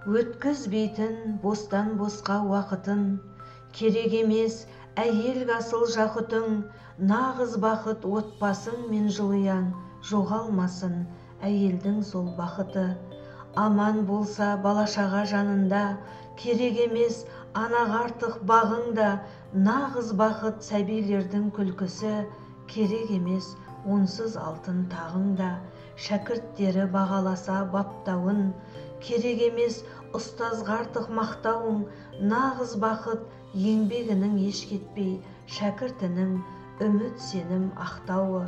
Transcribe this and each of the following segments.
Өткізбейтін бостан-босқа уақытын, керек емес әйел асыл жақұтың, нағыз бақыт отбасың мен жылыяң, жоғалмасын әйелдің сол бақыты. Аман болса бала-шаға жанында, керек емес анаға артық бағың да, нағыз бақыт сәбилердің күлкісі, керек емес онсыз алтын тағың да, шәкірттері бағаласа баптауын, керек емес ұстазға артық мақтауың, нағыз бақыт еңбегінің еш кетпей, шәкіртінің үміт сенім ақтауы.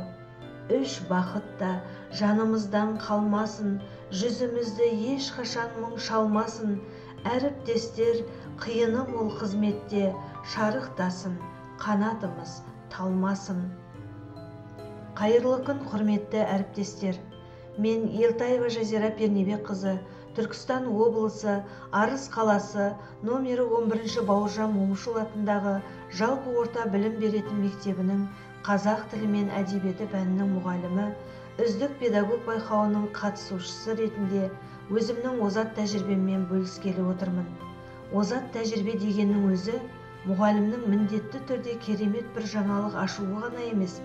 Үш бақыт та жанымыздан қалмасын, жүзімізді ешқашан мұң шалмасын, әріптестер қиыны мол қызметте шарықтасын, қанатымыз талмасын. Қайырлы күн, құрметті әріптестер. Мен Елтаева Жазира Пернебекқызы, Түркістан облысы, Арыс қаласы, номері 11-ші Бауыржан Момышұлы атындағы жалпы орта білім беретін мектебінің қазақ тілі мен әдебиеті пәнінің мұғалімі, үздік педагог байқауының қатысушысы ретінде өзімнің озат тәжірибеммен бөліскелі отырмын. Озат тәжірибе дегеннің өзі мұғалімнің міндетті түрде керемет бір жаңалық ашуы ғана емес,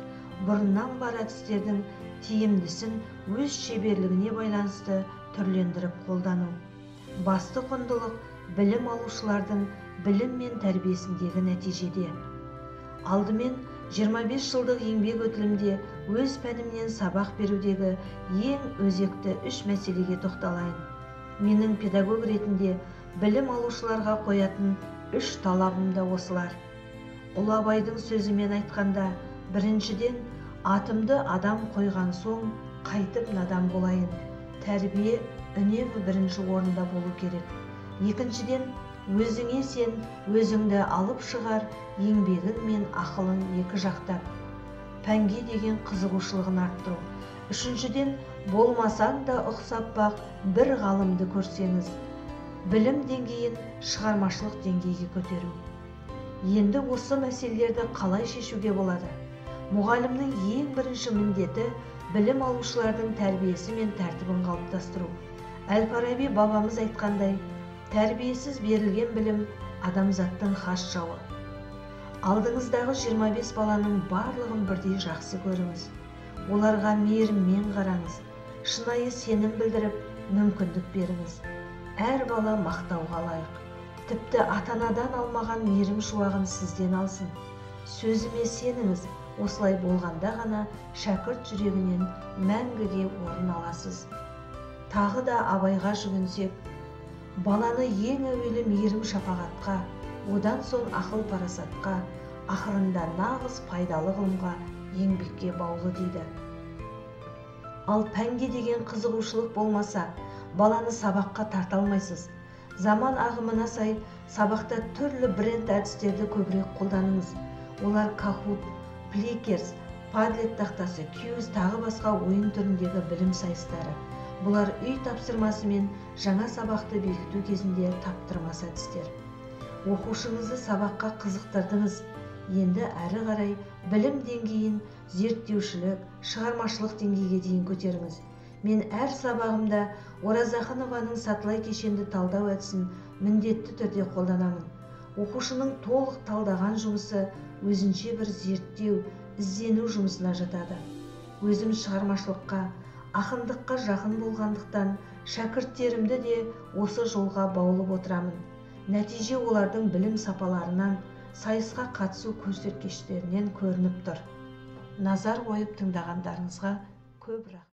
бұрыннан бар әдістердің тиімдісін өз шеберлігіне байланысты түрлендіріп қолдану. Басты құндылық білім алушылардың білім мен тәрбиесіндегі нәтижеде. Алдымен 25 жылдық еңбек өтілімде өз пәнімнен сабақ берудегі ең өзекті үш мәселеге тоқталайын. Менің педагог ретінде білім алушыларға қоятын үш талабым да осылар. Ұлы Абайдың сөзімен айтқанда, біріншіден, атымды адам қойған соң қайтып надан болайын. Тәрбие үнемі бірінші орында болу керек. Екіншіден, өзіңе сен, өзіңді алып шығар, еңбегің мен ақылың екі жақтап. Пәнге деген қызығушылығын арттыру. Үшіншіден, болмасаң да ұқсап бақ, бір ғалымды көрсеңіз. Білім деңгейін шығармашылық деңгейге көтеру. Енді осы мәселелерді қалай шешуге болады? Мұғалімнің ең бірінші міндеті білім алушылардың тәрбиесі мен тәртібін қалыптастыру. Әл-Фараби бабамыз айтқандай, тәрбиесіз берілген білім адамзаттың хас жауы. Алдыңыздағы 25 баланың барлығын бірдей жақсы көріңіз. Оларға мейіріммен қараңыз, шынайы сенім білдіріп, мүмкіндік беріңіз. Әр бала мақтауға лайық. Тіпті ата-анадан алмаған мейірім шуағын сізден алсын. Сөзіме сеніңіз, осылай болғанда ғана шәкірт жүрегінен мәңгіге орын аласыз. Тағы да Абайға жүгінсек, баланы ең әуелі мейірім шапағатқа, одан соң ақыл парасатқа, ақырында нағыз пайдалы ғылымға, еңбекке баулы дейді. Ал пәнге деген қызығушылық болмаса, баланы сабаққа тарта алмайсыз. Заман ағымына сай сабақта түрлі бренд әдістерді көбірек қолданыңыз. Олар Kahoot, Plickers, Padlet тақтасы, Quiz тағы басқа ойын түріндегі білім сайыстары. Бұлар үй тапсырмасы мен жаңа сабақты бекіту кезінде таптырмас әдістер. Оқушыңызды сабаққа қызықтырдыңыз. Енді әрі қарай білім деңгейін зерттеушілік, шығармашылық деңгейге дейін көтеріңіз. Мен әр сабағымда Оразахынованың сатылай кешенді талдау әдісін міндетті түрде қолданамын. Оқушының толық талдаған жұмысы өзінше бір зерттеу, іздену жұмысына жатады. Өзім шығармашылыққа, ақындыққа жақын болғандықтан шәкірттерімді де осы жолға баулып отырамын. Нәтиже олардың білім сапаларынан, сайысқа қатысу көрсеткіштерінен көрініп тұр. Назар қойып тыңдағандарыңызға көп рахмет.